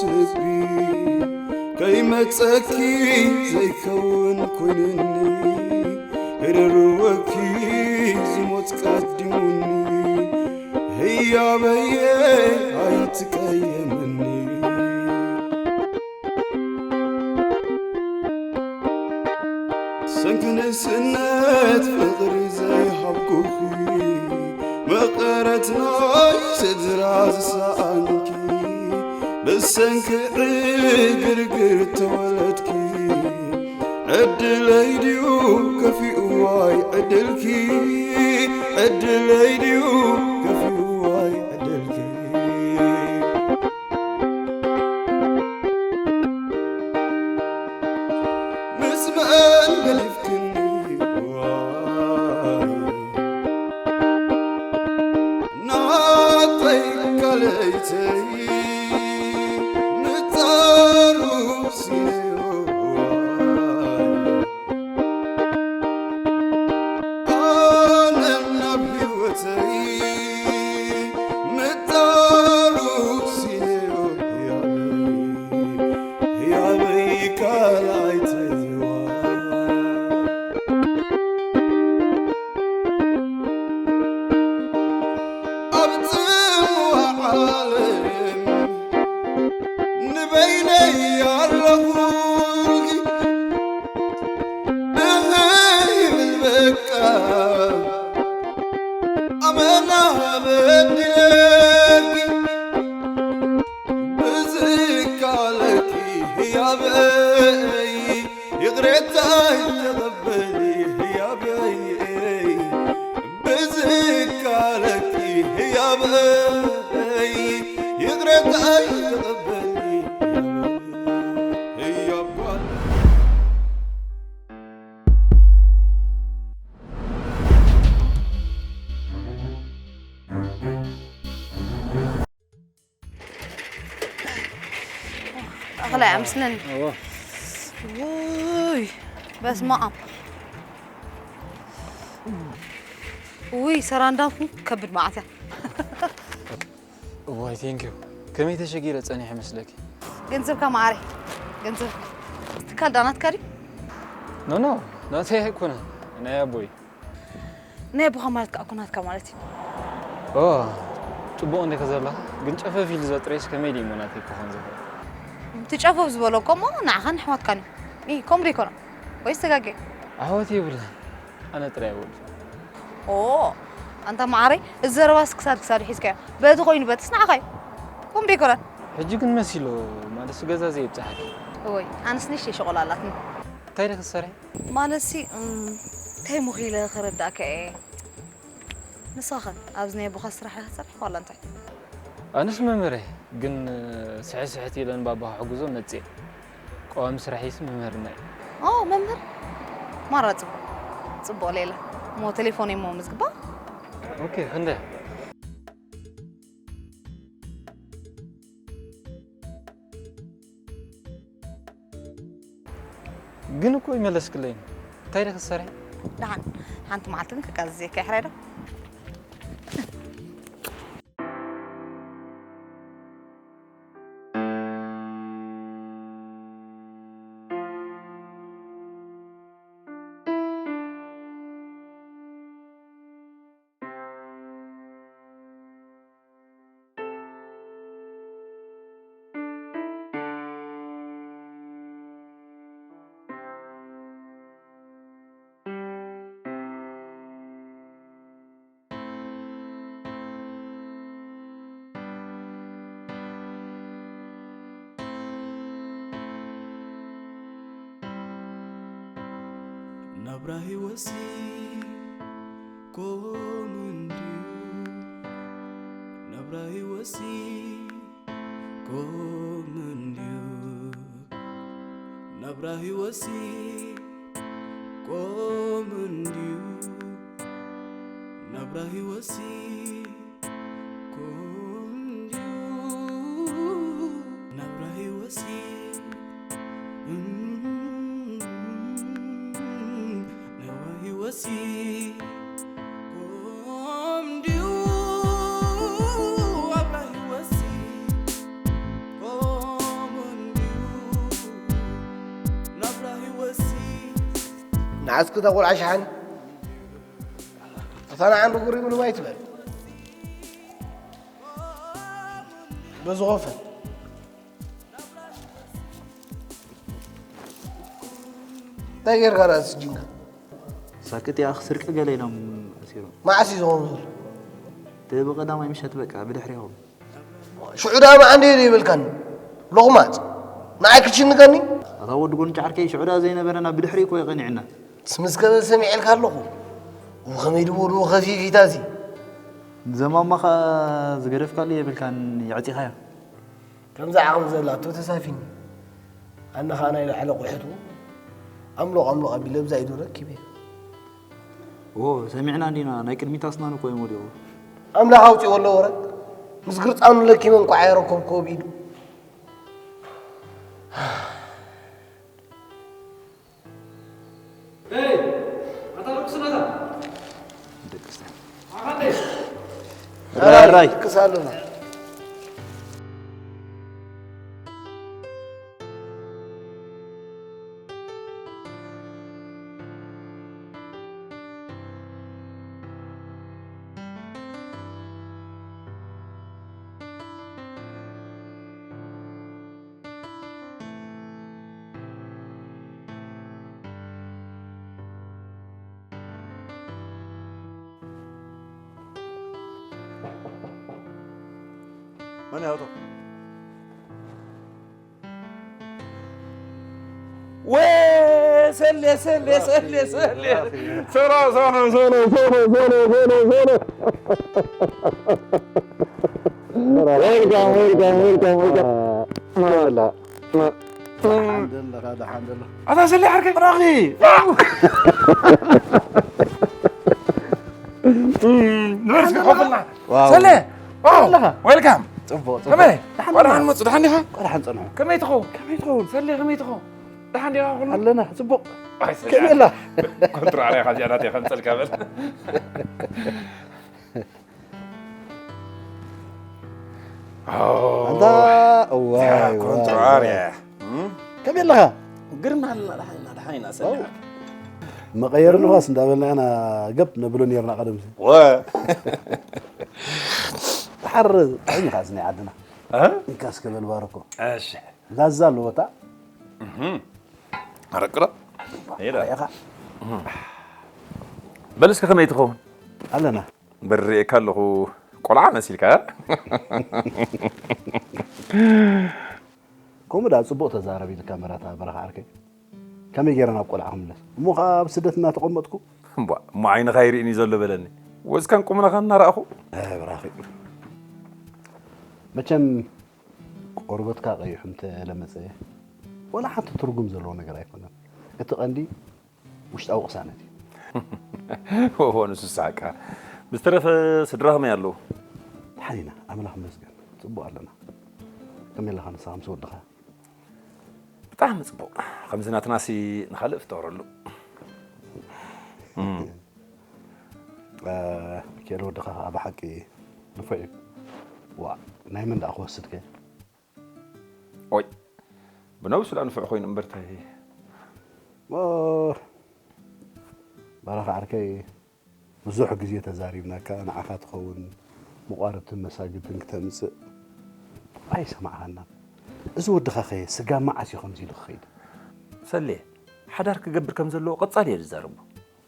ልቢ ከይመጸኪ ዘይከውን ኮይንኒ፣ ህርርወኪ ዝሞት ቀዲሙኒ፣ ህያበየ ኣይትቀየምኒ። ሰንኪ ንእስነት ፍቕሪ ዘይሃብኩኺ፣ መቐረት ናይ ስድራ ዝሰኣንኪ፣ ብሰንኪ ዕግርግር ተወለድኪ። ዕድለይ ድዩ ከፊኡዋይ ዕድልኪ፣ ዕድለይ ድዩ ከፊኡዋይ ዕድልኪ። ምስ መን ገዲፍክኒ ዋይ፣ ናተይ ካልኣይተይ፣ ምጻሩ ሲነዮ ዋይ። ኣነ ናብ ህይወተይ ምጣሩ ሲነዮ ህያበይ፣ ህያበይ ካልኣይ ተይዋ። ኣብ ጽምዋ ዓለም ንበይነይ ኣለኹ። እህ ይብል በቃ ኣመና በዲለኪ። ብዝካለኪ ህያበይ ይቕሬታይ ተቐበሊ ህያበይ። ብዝካለኪ ህያበይ ይቕሬታይ ተቐበሊ ህያብ ጓል። ኣኽላይ ኣምስለን። እዎ። ውይ፣ በስመ ኣብ። ውይ፣ ሰራንዳምኩም ከብድ መዓት እያ። እዋይ፣ ቴንኪዩ። ከመይ ተሸጊረ ጸኒሐ መስለኪ? ገንዘብካ መዓረይ፣ ገንዘብካ። ትካል ዳ ናትካ ድዩ? ኖ፣ ኖ፣ ናተይ ኣይኮነን፣ ናይ ኣቦይ። ናይ ኣቦኻ ማለት ከኣ እኮ ናትካ ማለት እዩ። ኦ፣ ጽቡቕ እንዲኻ ዘለኻ፣ ግን ጨፈፍ ኢሉ ዘጥረይስ ከመይ ድዩ እሞ ናተይ ክኾን ዝኽእል? እቲ ጨፈፍ ዝበሎ እኮ እሞ ንዓኻን ንኣሕዋትካን እዩ። ኢ፣ ከምኡ ዶ ኣይኮነን? ወይስ ተጋግየ? ኣሕዋት የብላን፣ ኣነ ጥራይ እየ ወዲ። ኦ፣ ኣንታ መዓረይ፣ እዚ ዘረባስ ክሳድ ክሳዱ ሒዝካዮ። በቲ ኮይኑ በትስ ንዓኻ እዩ። ከምኡ ዶ ኣይኮነን? ሕጂ ግን መሲሉ፣ ማለትሲ ገዛ ዘየብጽሓኪ። እወይ፣ ኣነስ ንእሽተይ ሸቆላ ኣላትኒ። እንታይ ዲኺ ትሰርሒ? ማለትሲ፣ እም፣ እንታይ እሞ ክኢለ ከረዳእካ እየ? ንስኻ ኸ ኣብዚ ናይ ኣቦኻ ስራሕ ኢኻ ትሰርሕ ዋላ እንታይ? ኣነስ መምህር እየ፣ ግን ስሕት ስሕት ኢለ ንባባ ክሕግዞ መጽየ። ቀዋሚ ስራሐይሲ መምህርና እዩ። ኦ፣ መምህር? ማራ ጽቡቕ። ጽቡቕ ሌላ። እሞ ቴሌፎን እሞ ምዝግባ? ኦኬ፣ ክንደይ? ግን እኮ ይመለስክለይ። እንታይ ኢለ ክሰርሕ? ደሓን፣ ሓንቲ መዓልቲ ግን ከቃዝዝየካ እየ፣ ሕራይ ዶ? ናብራ ህይወትሲ ከምኡ እንድዩ፣ ናብራ ህይወትሲ ከምኡ እንድዩ፣ ናብራ ህይወትሲ ከምኡ እንድዩ፣ ናብራ ህይወትሲ ከምኡ እንድዩ፣ ናብራ ህይወትሲ፣ እም፣ ናብራ ህይወትሲ ከምኡ እንድዩ፣ ናብራ ህይወትሲ ከምኡ ንዓስኪ እታ ቆልዓ ሸሓኒ። እታ ንዓንዱ ጉሪ ምንም ኣይትበል። በዚ ኾፈን። እንታይ ጌርካ ደኣ ስጅንካ? ሳክት ያኽ ስርቂ ገለ ኢሎም ኣሲሮም። መዓስ እዩ ዝኾኑ? እቲ ብቐዳማይ ምሸት በቃ ብድሕሪ ይኸውን። ሽዑ ደኣ መዓንደ እዩ ይብልካኒ። ሎቕማጽ። ንዓይ ክትሽንከኒ? ኣታ ወዲ ጎንጫ ዓርከይ ሽዑ ደኣ ዘይነበረና ብድሕሪ እኮ የቐኒዕና። ስምስ ከበ ሰሚዐልካ ኣለኹ። ብኸመይ ድቦ ድቦ ከፊፊታሲ? ዘማማኻ ዝገደፍካሉ የብልካን የዕጺኻዮ። ከምዚ ዓቕሚ ዘላቶ ተሳፊኒ። ኣነ ኸኣ ናይ ላዕሊ ቁሕቱ ኣምሎቕ ኣምሎቕ ኣቢለ ብዛ ኢዱ ረኪበ። ዎ፣ ሰሚዕና እንዲና፣ ናይ ቅድሚት ኣስናን እኮ እዮም ወዲቑ። ኣምላኽ ኣውፂኦ ኣሎ ወረ። ምስ ግርፃኑ ለኪመ እንቋዕ የረከብክዎ ብኢዱ። ኤይ፣ ኣታ ርኩስ ነታ። ደቅስተ። ኣኻንዴ። ራይ፣ ራይ። ክሳሉና። መን ያውቶ? ወይ ሰሌ፣ ሰሌ፣ ሰሌ፣ ሰሌ። ሰላም፣ ሰላም፣ ሰላም፣ ሰላም፣ ሰላም፣ ሰላም፣ ሰላም። Welcome, welcome, welcome, welcome. ደሓን ደለኻ፣ ደሓን ደለኻ። ኣታ ሰሌ ዓርከይ። ብራኺ። ንበርስኪ ኮፍልና። ዋው። ሰሌ። ዋው። ኣለኻ? ዌልካም። ጽቡቕ፣ ጽቡቕ። ከመይ? ደሓን ቆልዓ ደለኻ? ንመጹ፣ ደሓን ዲኻ? ቆልዓ ንጸንሖ። ከመይ ትኸውን? ከመይ ትኸውን? ሰሌ፣ ከመይ ትኸውን? ደሓን ዲኻ ኩሉ? ኣለና፣ ጽቡቕ። ኣይ፣ ሰሌ፣ ከመይ ኣላ? ኮንትሮል ኢኻ፣ እዚኣ ናተይ ከምጸልካ በል። ኣንታ፣ እዋይ፣ እዚኣ እዋይ፣ ኮንትሮል እዋይ። እያ። እም? ከመይ ኣለኻ? ግርም ኣለና፣ ደሓን ኢና፣ ደሓን ኢና፣ ሰሌ። ዋው። መቐየሪ ንፋስ እንዳበልና ኢና ገብ ነብሎ ኔርና ቀደም። ወ። ድሓር ጥዑም ኢኻ እዚ ናይ ዓድና። እ? እንካ እስከ በል ባርኮ። እሺ። ላዛ ኣለዎ እታ። እህ። ኣረቅራ። ሄዳ። ሪኢኻ? በል እስከ ከመይ ትኸውን? ኣለና። በል ሪኤካ ኣለኹ ቆልዓ መሲልካ። ከምኡ ደኣ ጽቡቕ ተዛረብ ኢልካ መራታ በረኻ ዓርከይ። ከመይ ገይረ ናብ ቆልዓ ክምለስ? እሞ ኸኣ ኣብ ስደት እናተቐመጥኩ? እምቧ፣ እሞ ዓይንኻ ይርእን እዩ ዘሎ በለኒ። ወዝካን ቁምነኻን እናረኣኹ። እ፣ ብራኺ። መቸም ቆርበትካ ቀይሑ እንተ ለመጸ፣ ወላ ሓንቲ ትርጉም ዘለዎ ነገር ኣይኮነን። እቲ ቀንዲ ውሽጣዊ ቅሳነት እዩ። ኦሆ፣ ንሱ ሳቃ። ብዝተረፈ ስድራ ከመይ ኣለዉ? ደሓን ኢና፣ ኣምላኽ ይመስገን። ጽቡቕ ኣለና። ከመይ ኣለኻ ንስኻ ምስ ወድኻ? ብጣዕሚ ጽቡቕ። ከምዚ ናትናሲ ንኻልእ ፍጠረሉ። እም። እ፣ ኬል ወድኻ ኸኣ ብሓቂ ንፉዕ እዩ። ዋእ፣ ናይ መን ደኣ ክወስድ ከ? ኦይ፣ ብነብሱ ደኣ ንፉዕ ኮይኑ እምበር እንታይ? ኦ፣ ባራኺ ዓርከይ፣ ብዙሕ ግዜ ተዛሪብናካ፣ ንዓኻ ትኸውን መቋርብትን መሳግድትን ክተምጽእ ኣይሰማዕኻናን። እዚ ወድኻኸ ስጋብ መዓስ እዩ ከምዚ ኢሉ ክኸይድ? ሰሌ፣ ሓዳር ክገብር ከም ዘለዎ ቀጻሊ እየ ዝዛረቦ።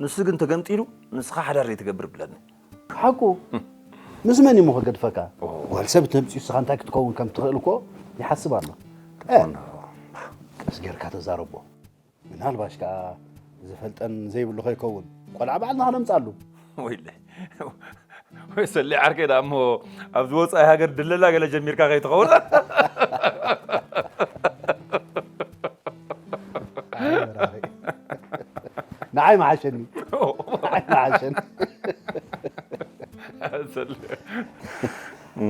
ንሱ ግን ተገምጢሉ፣ "ንስኻ ሓዳር ዘይትገብር" ብለኒ። ሓቁ? ምስ መን እዩ እሞ ከገድፈካ? ኦ። ጓል ሰብ ተምጽኡ ንስኻ እንታይ ክትከውን ከም ትኽእል እኮ ይሓስብ ኣሎ። እ፣ ትኾን ዶ? ቀስ ጌርካ ተዛረቦ። ምናልባሽ ከኣ ዝፈልጠን ዘይብሉ ከይከውን፣ ቆልዓ ባዕልና ከነምጽኣሉ። ወይለይ። ወይ ሰሌ ዓርከይ ደኣ እሞ ኣብዚ ወጻኢ ሃገር ድለላ ገለ ጀሚርካ ከይትኸውን። ኣይ፣ በራኺ። ንዓይ መሓሸኒ። ንዓይ መሓሸኒ። ሰሌ።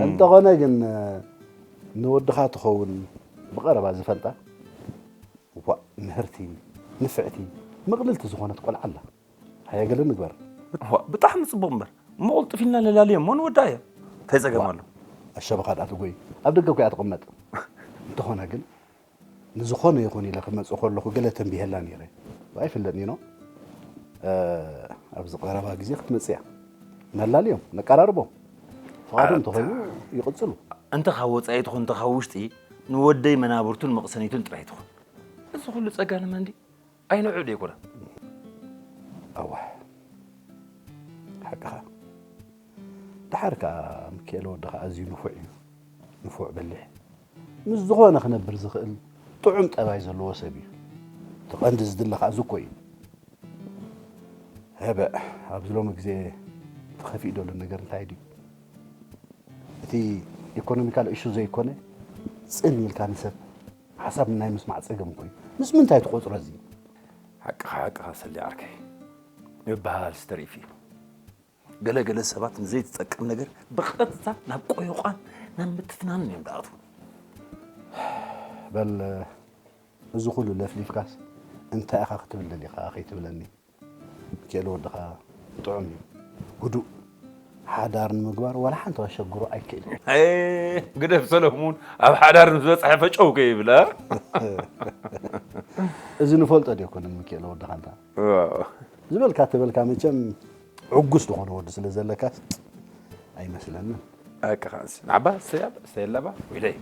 እንተኾነ ግን ንወድኻ ትኸውን ብቐረባ ዝፈልጣ፣ ዋእ፣ ምህርቲ፣ ንፍዕቲ፣ ምቕልልቲ ዝኾነት ቆልዓ ኣላ። ሃየ ገለ ንግበር። ዋ፣ ብጣዕሚ ጽቡቕ እምበር። እሞ ቅልጥፍ ኢልና ነላልዮ እሞ ንወዳእዮ። እንታይ ጸገም ዋ፣ ኣሎ? ኣሸበኻ ደኣ ትጎይ። ኣብ ደገ እኮ እያ ትቕመጥ። እንተኾነ ግን፣ ንዝኾነ ይኹን ኢለ ክመጽእ ከለኹ ገለ ተንቢሀላ ነይረ። ኣይፍለጥን ኖ? ኣብዚ ቀረባ ግዜ ክትመጽእ እያ። ነላልዮም፣ ነቀራርቦም። ፍቓዶም እንተኾይኑ ይቕጽሉ። እንተ ካብ ወጻኢ ትኹን እንተ ካብ ውሽጢ ንወደይ መናብርቱን መቕሰኒቱን ጥራይ ትኹን። እዚ ኩሉ ጸጋ ንመን ድዩ? ኣይ ንዑ ደይኮነ። ኣዋሕ፣ ሓቅኻ። ደሓር ከኣ ምክኤለ ወድኻ ኣዝዩ ንፉዕ እዩ። ንፉዕ፣ በሊሕ፣ ምስ ዝኾነ ክነብር ዝኽእል ጥዑም ጠባይ ዘለዎ ሰብ እዩ። እቲ ቀንዲ ዝድለ ከኣ እዚ እኮ እዩ። ህበእ፣ ኣብዚ ሎሚ ግዜ ተኸፊኡ ዘሎ ነገር እንታይ ድዩ? እቲ ኢኮኖሚካል ኢሹ ዘይኮነ፣ ጽን ኢልካ ንሰብ ሓሳብ ናይ ምስማዕ ጸገም እኮ እዩ። ምስ ምንታይ ትቖጽሮ እዚ? ሓቅኻ፣ ሓቅኻ ሰሊ ዓርከይ። ምብህሃል ዝተሪፍ እዩ። ገለ ገለ ሰባት ንዘይትጠቅም ነገር ብቐጥታ ናብ ቆይቋን ናብ ምትፍናንን እዮም ዝኣትዉ። በል፣ እዚ ኩሉ ለፍሊፍካስ እንታይ ኢኻ ክትብል ደሊኻ ከይትብለኒ። ምክኤለ ወድኻ ጥዑም እዩ። ህዱእ። ሓዳር ንምግባር ዋላ ሓንቲ ከሸግሮ ኣይክእል። ኤ፣ ግደፍ ሰለሙን፣ ኣብ ሓዳር ምስ በጽሐ ፈጨው ከይብል፣ እ? እዚ ንፈልጦ ዶ ኣይኮነን ምክኤለ ወድኻ እንታ? ዋው። ዝበልካ ተበልካ መቸም ዕጉስ ዝኾነ ወዲ ስለ ዘለካስ ኣይመስለንን። ኣካ ኻንስ። ንዓባ፣ እሰይ ኣባ፣ እሰይ ኣለባ፣ ወይለይ።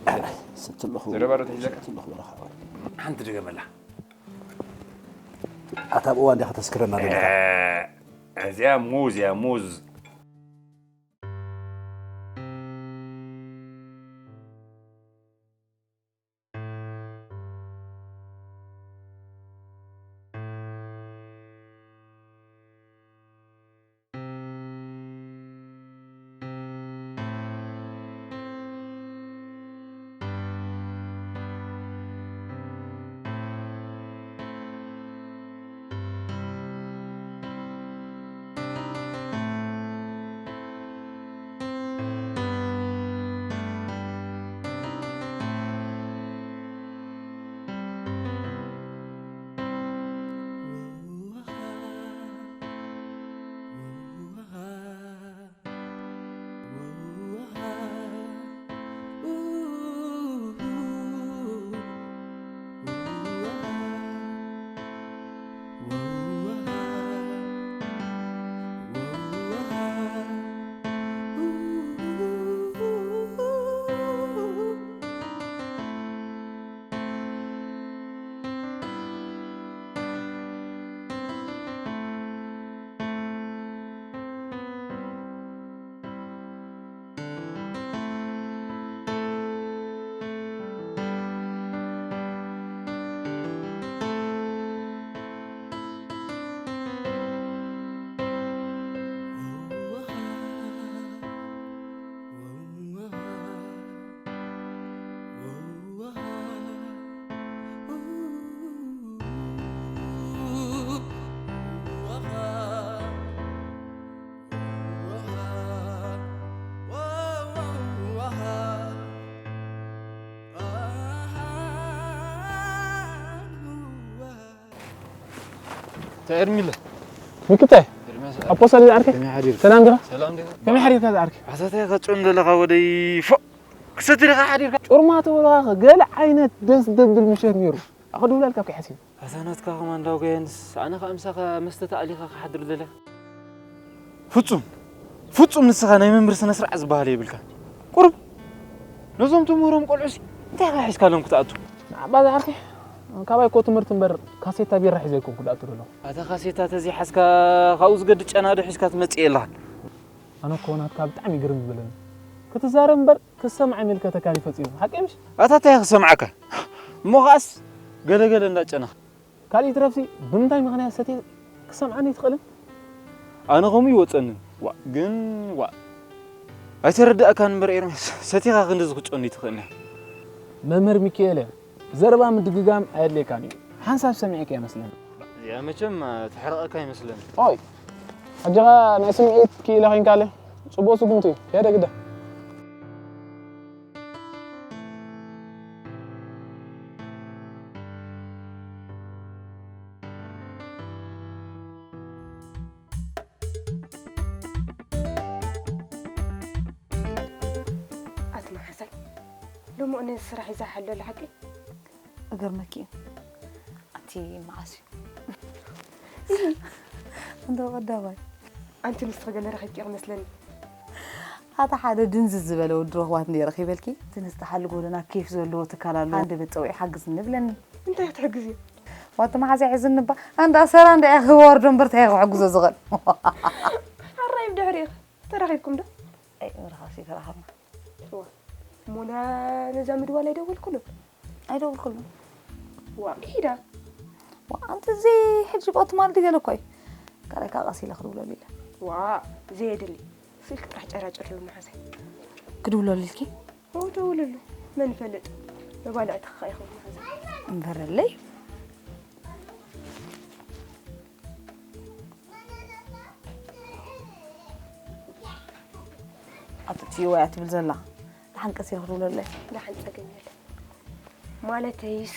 ስትልኹ፣ ዘረባ ዶ ተሒዘካ? ስትልኹ በረኻ ወይ። ሓንቲ ድገመላ። ኣታ ብእዋን ዲኻ ተስክረና ደሊኻ? እ፣ እዚኣ ሙዝ እያ፣ ሙዝ። ተኤርሚለ። ምክታይ? ኤርሚያስ፣ ኣፖ ሰሊ ዝዓርከ? ከመይ ሓዲርካ? ሰላም ዲኻ? ሰላም ዲኻ? ከመይ ሓዲርካ ዝዓርከ? ኣሳታይ ከጽም ዘለኻ ወደይ ፎ ክሰቲ ዲኻ ሓዲርካ? ጩርማ ትብልኻ ገለ ዓይነት ደስ ደብል ምሸት ነይሩ። ኣኸ ድውላልካ ከይሓሲብ። ኣታ ናትካ ከማን ዳውጋየንስ፣ ኣነ ከኣ ምሳኻ መስተ ተኣሊኻ ክሓድር ደሊኻ? ፍጹም፣ ፍጹም ንስኻ ናይ መምህር ስነ ስርዓት ዝበሃል የብልካ። ቁሩብ ነዞም ትምህሮም ቆልዑሲ እንታይ ኢኻ ሒዝካሎም ክትኣቱ? ንዓባ ዝዓርከ፣ ካባይ እኮ ትምህርቲ እምበር ካሴታ ቢራ ሒዘ ኣይኮንኩ ዝኣቱ ዘለኹ። ኣታ ካሴታ ተዘይሓዝካ ካብኡ ዝገድድ ጨና ዶ ሒዝካ ትመጽእ የለኻን? ኣነ እኮ ናትካ ብጣዕሚ ግርም ዝበለኒ። ክትዛረብ እምበር ክሰምዕ ኣይምልከተካን እዩ ፈጺሙ። ሓቀይ ምሽ? ኣታ እንታይ ክሰምዓካ? እሞ ኸኣስ ገለገለ እንዳጨነኻ። ካልእ ይትረፍሲ ብምንታይ ምኽንያት ሰትየ ክሰምዓኒ ኣይትኽእልን? ኣነ ከምኡ ይወጸኒ። ዋእ፣ ግን ዋእ። ኣይተረዳእካን እምበር ኤርምያስ፣ ሰቲኻ ክንድዚ ክትጨኑ ኣይትኽእልን ኢኻ። መምህር ሚኪኤለ፣ ዘረባ ምድግጋም ኣየድልየካን እዩ። ሓንሳብ ሰሚዐካ እየ መስለኒ። እዚኣ መቸም፣ እ፣ ትሕርቐካ ይመስለኒ። ኦይ፣ ኣጆኻ ናይ ስምዒት ክኢላ ኮይንካለ። ጽቡቕ ስጉምቲ እዩ። ሄደ ግደ። ኣስማ ሓሳይ፣ ሎሚ እነ ስራሕ ይዛሓሎ ለሓቂ? እገርመኪ እዩ። ኣቲ መዓስ እዩ? እንዶ ቀዳማይ። ኣንቲ ንስኺ ገለ ረኺብኪ ክመስለኒ። ኣታ ሓደ ድንዝዝ ዝበለ ወዲ ረኽባት እንደ ረኺበልኪ። እቲ ንዝተሓሉ ጎደና ኬፍ ዘለዎ ትካል ኣሎ። ሃንደበት ጸውዒ ሓግዝኒ ብለኒ። እንታይ ክትሕግዝዮ? ዋቲ መሓዛ ይሕዝኒ እባ። ኣንዳ ሰራ እንዳ እያ ክወርዶ እምበር እንታይ እየ ክሕግዞ ዝኽእል? ሓራይ ብድሕሪኽ ተራኺብኩም ዶ? ኣይ፣ ምርኻብሲ ተራኸብና። እዋ፣ እሞ ና-፣ ነዛ ምድዋል ኣይደወልኩሉን? ኣይደወልኩሉን። ዋ፣ ኪዳ። ዋ፣ ኣንቲ እዚ ሕጂ ብኦትማል ድገለ እኮ እዩ። ካልኣይ ከዓ ቀስ ኢለ ክድውለሉ ኢለ። ዋ፣ ዘየድሊ። ስልኪ ጥራሕ ጨራጭርሉ መሓዛይ። ክድውለሉ ኢልኪ? ኦ፣ ደውልሉ። መን ይፈልጥ? መባልዕቲ ክኻ ይኸውን መሓዛይ። እምበረለይ። ኣትእትዮ ወይ ትብል ዘላ። ደሓን ቀስ ኢለ ክድውለለይ። ደሓን ጸገም የለን። ማለተይስ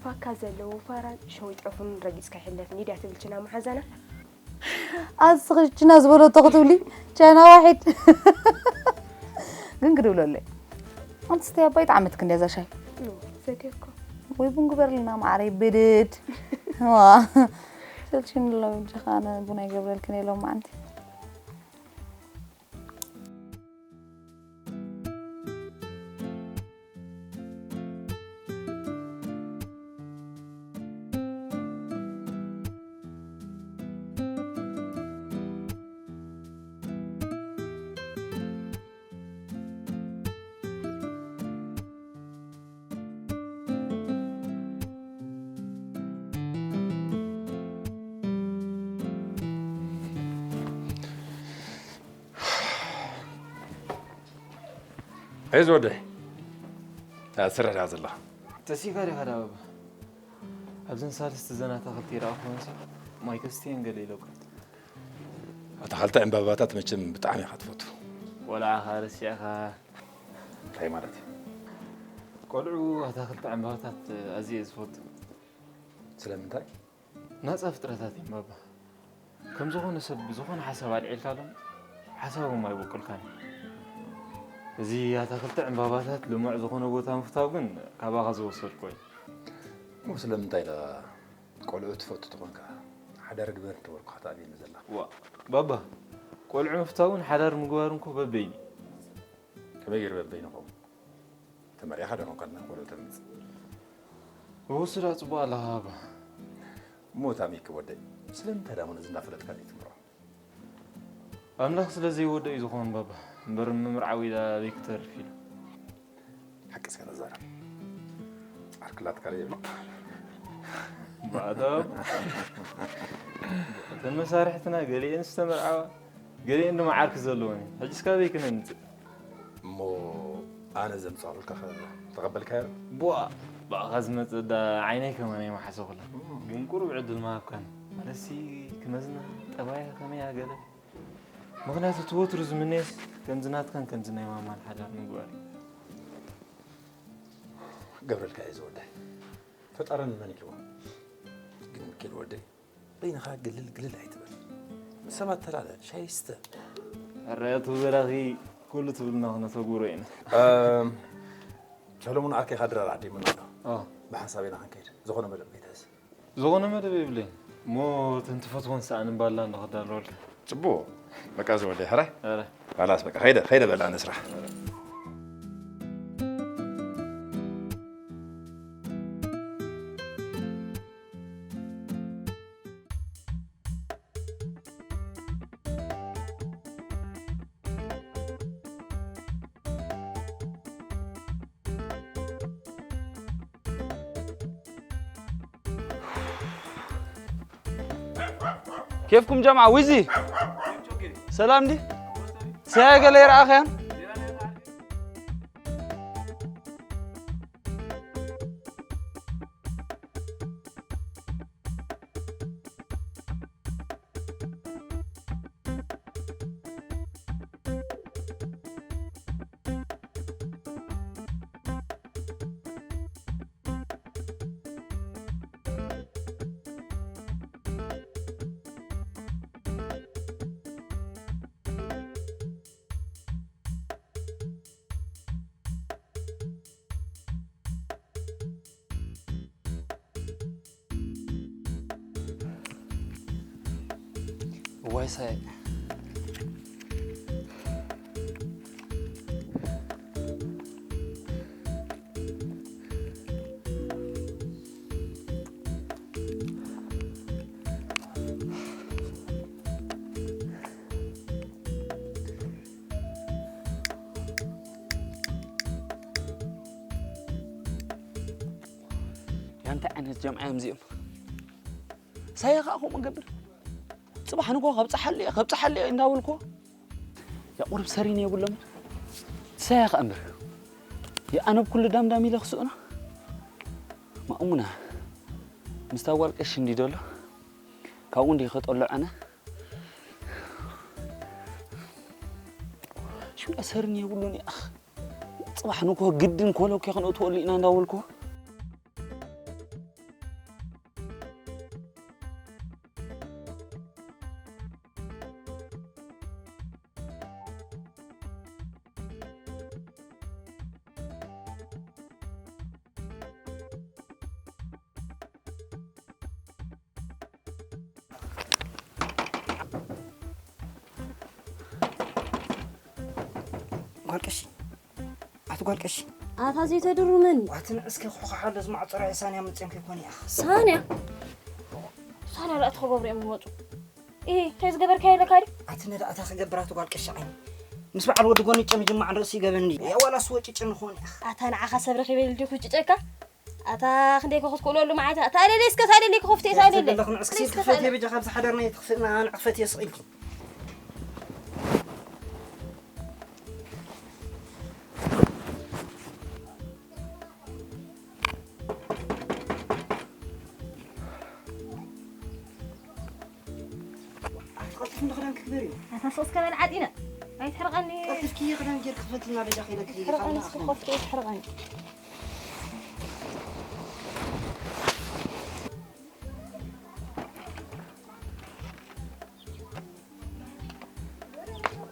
ፋካ ዘለዎ ፋራ ሸዊጠፉን ረጊጽካ ይሕለፍን ድያ ትብል ችና መሓዛና? ኣስኺ ችና ዝበለቶ ክትብሊ ቻይና ዋሒድ። ግን ክድውለለይ። ኣንቲ ስተይ ኣባይ ጣዕመትክ እንድያ እዛ ሻይ። ኖ፣ ሰትየኳ። ወይ ቡን ግበርልና ማዓረይ ብድድ። ዋ። ሰልችኒ ኣሎ በጃኻ ኣነ ቡን ኣይገብረልክን እየ ሎማዓንቲ። ኣይ ዝወደይ፣ እታ ስራሕ ዲኻ ዘለኻ? ተሲእካ ዲኻ ዳ ባባ? ኣብዘን ሳልስቲ ዘን ኣታኽልቲ ይረኣኹወንሲ ማይ ከስትየን ገለ ኢለኩ። ኣታኽልቲ ዕምባባታት መቸም ብጣዕሚ ኢኻ ትፈቱ። ቆልዓኻ ረሲዕኻ። እንታይ ማለት እዩ? ቆልዑ ኣታኽልቲ ዕምባባታት ኣዝየ እየ ዝፈቱ። ስለምንታይ? ናጻ ፍጥረታት እዮም ባባ። ከም ዝኾነ ሰብ ዝኾነ ሓሳብ ኣልዒልካሎም ሓሳቦም ኣይበቁልካን። እዚ ኣታኽልቲ ዕምባባታት ልሙዕ ዝኾነ ቦታ ምፍታው ግን ካባኻ ዝወሰድኮ እዩ። እሞ ስለምንታይ ኢለ ቆልዑ ትፈቱ ተኾንካ ሓዳር ግበር እንተበልኩኻ ተኣብየኒ ዘላ? ዋ፣ ባባ፣ ቆልዑ ምፍታውን ሓዳር ምግባርን እኮ በበይኑ እዩ። ከመይ ገይሩ በበይኑ ኸውን? ተመሪዕኻ ዶ ኮንካ ንቆልዑ ተምጽእ? ብወስዳ ጽቡቕ ኣለኻ ባባ። እሞ ታሚክ ወደይ፣ ስለምንታይ ደኣ ነዚ እንዳፈለጥካ ዘይትምርዖ? ኣምላኽ ስለ ዘይወዶ እዩ ዝኸውን ባባ። እምበር ምምርዓው ኢላ ኣበይ ክተርፍ ኢሉ። ሓቂ እስከ ነዛረብ። ዓርክላትካ ዶ ይብል? ባዕዳ። እተን መሳርሕትና ገሊኤን ዝተመርዓዋ፣ ገሊኤን ድማ ዓርኪ ዘለወን እዩ። ሕጂ እስካበይ ክነምጽእ? እሞ ኣነ ዘምጻኹልካ ኸ ተቐበልካዮ? ቧእ! ብኣኻ ዝመጽእ ዳ ዓይነይ ከማን ኣይመሓሰኹላ። ግን ቁሩብ ዕድል ምሃብካኒ። ማለትሲ ክመዝና፣ ጠባያ ከመይ ኣገለ። ምኽንያቱ እቲ ወትሩ ዝምነዮስ ከምዚ ናትካን ከምዚ ናይ ማማን ሓዳር ምግባር እዩ። ገብረልካ እየ ዝወደይ። ፈጣሪ ንመን ኢልዎ? ግን ሚኪኤል ወደይ፣ በይንኻ ግልል ግልል ኣይትበል። ምስ ሰባት ተላለ፣ ሻሂ ስተ። ሕራያቱ በላኺ ኩሉ ትብልና ክነተግብሮ ኢና። እም፣ ሰለሙን ዓርከይኻ ድራር ዓዲሙና ኣሎ። ኦ። ብሓንሳብ ኢና ክንከይድ። ዝኾነ መደብ ከይትሕዝ። ዝኾነ መደብ የብለይን። እሞ እተን ትፈትወን ሰኣን እምባላ እንዶ ክዳለወልካ። ጽቡቕ። በቃ ዝወደ ሕራይ? ሕራይ። ካላስ በቃ ከይደ፣ ከይደ በላ ንስራሕ። ኬፍኩም ጀምዓ ዊዚ ሰላም ዲ ሰያ ገለ ይረኣኸያን ዋይ ሳይ። ያንተ ዓይነት ጀምዓ እዮም እዚኦም። ሳየ ኸዓ ከምኡ ገብር። ጽባሕ ንግሆ ከብጽሓሉ እየ፣ ከብጽሓሉ እየ እንዳበልኩ። ያቁርብ ሰሪን የብሎም። ሳየ ኸዓ እምበር። የኣነብ ኩሉ ዳምዳም ኢለ ክስኡና። ማእሙና። ምስታ ጓል ቀሺ እንዲ ደሎ። ካብኡ እንዲ ከጠሎ ኣነ። ሽውዳ ሰሪን የብሉን እያ። ጽባሕ ንግሆ ግድን ኮለኮ ክንእትወሉ ኢና እንዳበልኩ። ጓል ቀሺ፣ ኣቲ ጓል ቀሺ። ኣታ ዘይተድሩመኒ። ኣቲ ንዕስኪ ክኹሓ ኣሎ ዝማዕጾ ራእይ ሳንያ መጺኦም ከይኮነ ኢኻ። ሳንያ? ሳንያ ራእቲ ክገብሩ እዮም ዝመጹ። እህ፣ እንታይ ዝገበርካዮ ኣለካ ድዩ? ኣቲ ነዳእታ ክገብር ኣቲ ጓል ቀሺ ዓይኒ። ምስ በዓል ወዲ ጎኒ ጨም ጅማዕ ርእሲ ይገበኒ። ያ ዋላ ስወ ጭጭ ንኾን ኢኻ። ኣታ ንዓኻ ሰብ ረኺበ ኢሉ ድዩ ክጭጨካ? ኣታ ክንደይ ክትክእለሉ መዓት። ኣታ ኣለለይ እስከ፣ ኣታ ኣለለይ ክኸፍት እየ፣ ኣታ ኣለለይ። ዘለኹ ንዕስኪ እስከ፣ ኣታ ክፈት ኣለለይ። የበጃ ካብዚ ሓዳርና እየ ትኽፍእና ንዕፈት እየ ስቕ ኢልኪ። ኣቲ ቀልጥፍ እንዶ ክዳን ክግበር እዩ። ኣታ ስቕ እስከ በል ዓጢነ። ኣይትሕርቐኒ። ቀልጥፍኪ ክዳን ጌርኪ ክፈትና በጃ ከይለኪ። ኣይትሕርቐኒ እስከ ከፍት፣ ኣይትሕርቐኒ።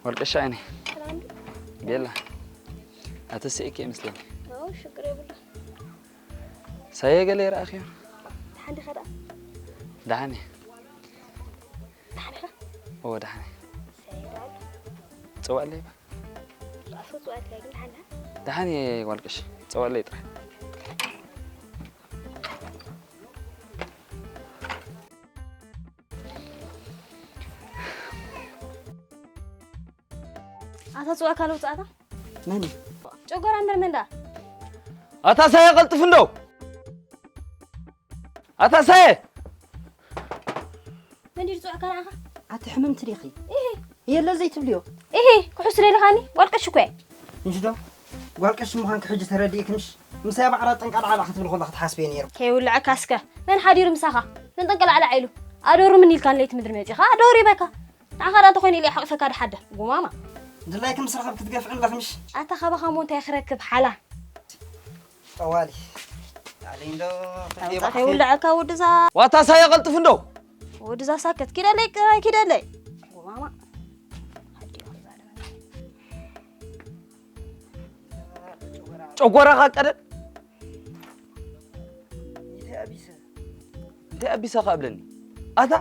ወርቅሻ ዓይነይ። ሰላም። ቤላ። ኣተስእኪ ይመስለኒ። ኣዎ፣ ሽግር የብሉን። ሳየ ገለ ይረኣኽዮ? ደሓን ዲኻ ደኣ? ደሓን እየ። ደሓን ኢኻ? እወ፣ ደሓን እየ። ሳየ ደኣ ኣሎ? ጽዋእለይ እባ። ኣፎ ጽዋእለይ ግን ደሓን ኢኻ? ደሓን እየ ጓል ቀሺ። ጽዋእለይ ጥራይ። ኣታ ጽዋእ ካልኦት ጸኣታ? መን እዩ? ጨጎራ እምበር መን ደኣ? ኣታ ሳየ ቀልጥፍ እንዶ! ኣታ ሳየ! መን ድዩ ዝጽዋዕካ ንዓኻ? ኣቲ ሕምምቲ ዲኺ? ኢሂ። የለ ዘይትብልዮ። ኢሂ፣ ክሑስ ደሊኻኒ? ጓል ቀሺ እኮ እየ። እንሽ ዶ? ጓል ቀሺ ምዃንኪ ሕጂ ተረዲእኪ ምሽ? ምሳይ ባዕላ ጠንቃልዓላ ክትብል ከላ ክትሓስብዮ ነይሩ። ከይውልዐካ እስከ። መን ሓዲሩ ምሳኻ? መን ጠንቀላዕላዕ ኢሉ? ኣዶርምኒ ኢልካ ንለይቲ ምድሪ መጺኻ ኣዶሪመካ። ንዓኻ ደኣ እንተኾይኑ ኢለ ሓቒፈካ ድሓድር። ጉማማ። ድላይኪ ምስ ረኸብ ክትገፍዕን ኣለኺ ምሽ? ኣታ ካባኻ እሞ እንታይ ክረክብ ሓላ? ጠዋሊ። ጣሊ እንዶ ኣውጣ ከይውልዐካ ወድዛ። ዋታ ሳየ ቀልጥፍ እንዶ። ወድዛ ሳከት ኪደለይ፣ ኪደለይ። ጉማማ። ጨጎራኻ ቀደድ። እንታይ ኣቢሰ? እንታይ ኣቢሰ ከ እብለኒ? ኣታ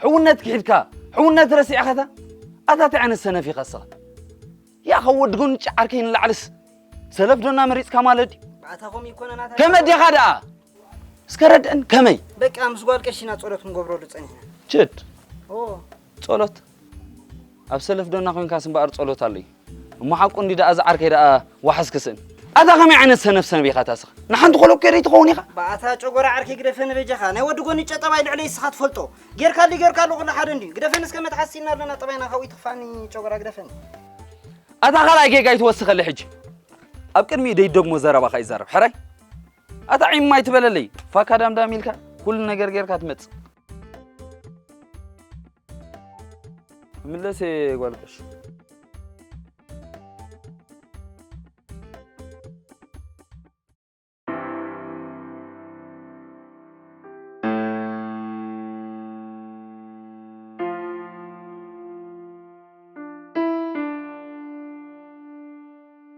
ሕውነት ክሒድካ፣ ሕውነት ረሲዕካ ኣታ? ኣታ እንታይ ዓይነት ሰነፍ ኢኻ እስኻ? ያ ካብ ወዲ ጎንጭ ዓርከይ ንላዕልስ ሰለፍ ዶና መሪጽካ ማለት ድዩ? ኣታ ከምኡ ይኮነና ኣታ። ከመይ ዲኻ ደኣ? እስከ ረድእን ከመይ? በቃ ምስ ጓል ቀሺና ጸሎት ክንገብረሉ ጸኒሕና። ችድ። ኦ። ጸሎት? ኣብ ሰለፍ ዶና ኮንካስ እምበኣር ጸሎት ኣሎ እዩ። እሞ ሓቁ እንዲ ደኣ ዝዓርከይ ደኣ ዋሕስ ክስእን። ኣታ ከመይ ዓይነት ሰነፍ ሰነፍ ኢኻ ታስኻ? ንሓንቲ ኮለኮ ደይ ትኸውን ኢኻ? ብኣታ ጨጎራ ዓርከይ ግደፈኒ በጃኻ። ናይ ወዲ ጎኒ ጨጠባይ ልዕለይ እስኻ ትፈልጦ። ጌርካ ኣሊ ጌርካ ኣሎ ኩሉ ሓደ እንድዩ። ግደፈኒ እስከ መትሓስ ኢልና ኣለና ጠባይና ካብኡ ይትኽፋኒ ጨጎራ ግደፈኒ። ኣታ ካልኣይ ጌጋ ይትወስኸሊ ሕጂ። ኣብ ቅድሚኡ ደይደግሞ ዘረባኻ ይዛረብ። ሕራይ? ኣታ ዒም ኣይትበለለይ። ፋካ ዳምዳም ኢልካ ኩሉ ነገር ጌርካ ትመጽእ። ምለስ ጓል ቀሺ።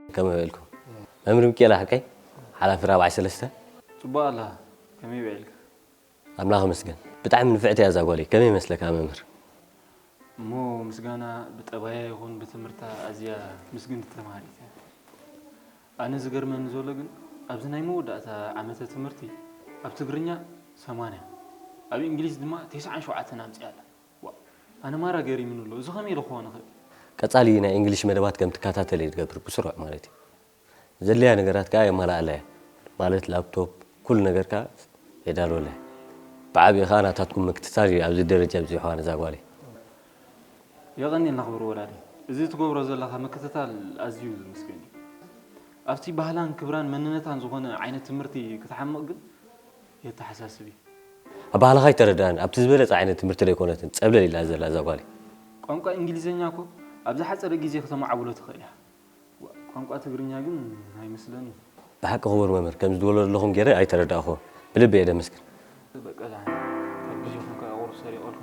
ከመይ ውዒልኩም? መምህር ሚኪኤል ሓቀይ፣ ሓላፊ ራብዓይ ሰለስተ። ጽቡቕ ኣላ። ከመይ ውዒልካ? ኣምላኽ ይመስገን። ብጣዕሚ ንፍዕቲ እያ እዛ ጓለይ። ከመይ ይመስለካ መምህር? እሞ ምስጋና ብጠባያ ይኹን ብትምህርታ ኣዝያ ምስግንቲ ተምሃሪት እያ። ኣነ ዝገርመኒ ዘሎ ግን ኣብዚ ናይ መወዳእታ ዓመተ ትምህርቲ ኣብ ትግርኛ ሰማንያ ኣብ እንግሊዝ ድማ ተስዓን ሸውዓተን ኣምፅኣ ኣላ። ዋ፣ ኣነ ማራ ገሪምኒ ኣሎ። እዚ ከመይ ኢሉ ክኾን ይኽእል? ቀጻሊ ናይ እንግሊሽ መደባት ከም ትከታተል እየ ዝገብር ብስሩዕ ማለት እዩ። ዘድልያ ነገራት ከኣ የማላኣላ እየ። ማለት ላፕቶፕ፣ ኩሉ ነገር ከኣ የዳልወላ እየ። ብዓቢኡ ከኣ ናታትኩም ምክትታል እዩ ኣብዚ ደረጃ ኣብዚሕዋ ነዛ ጓለይ። የቐንየልና ክቡር ወላዲ። እዚ ትገብሮ ዘለኻ ምክትታል ኣዝዩ ዝምስገን እዩ። ኣብቲ ባህላን ክብራን መንነታን ዝኾነ ዓይነት ትምህርቲ ክትሓምቕ ግን የተሓሳስብ እዩ። ኣባህላኻ ኣይተረድኣን። ኣብቲ ዝበለጸ ዓይነት ትምህርቲ ደይኮነትን ጸብለል ኢላ ዘላ እዛ ጓለይ። ቋንቋ እንግሊዝኛ እኮ ኣብ ዝሓጸረ ግዜ ክተማዕብሎ ትኽእል ኢኻ። ዋ፣ ቋንቋ ትግርኛ ግን ኣይመስለኒ። ብሓቂ ክቡር መምህር፣ ከም ዝድወሎ ዘለኹም ገይረ ኣይተረዳእኹ። ብልቢ እየ ደመስግን። በቃ ዛን ካብ ግዜኹም ከኣ ቁሩብ ሰሪቐልኩም።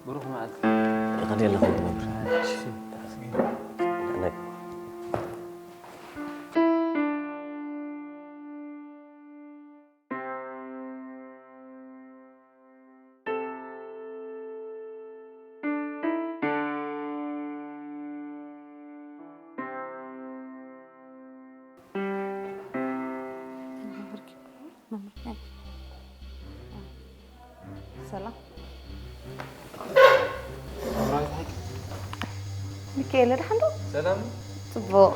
ብሩኽ መዓልቲ። ይቐንየልና ክቡር መምህር። እሺ፣ ተመስገን። ሰላም። ሚካኤል፣ ደሓን ዶ? ሰላም። ጽቡቕ።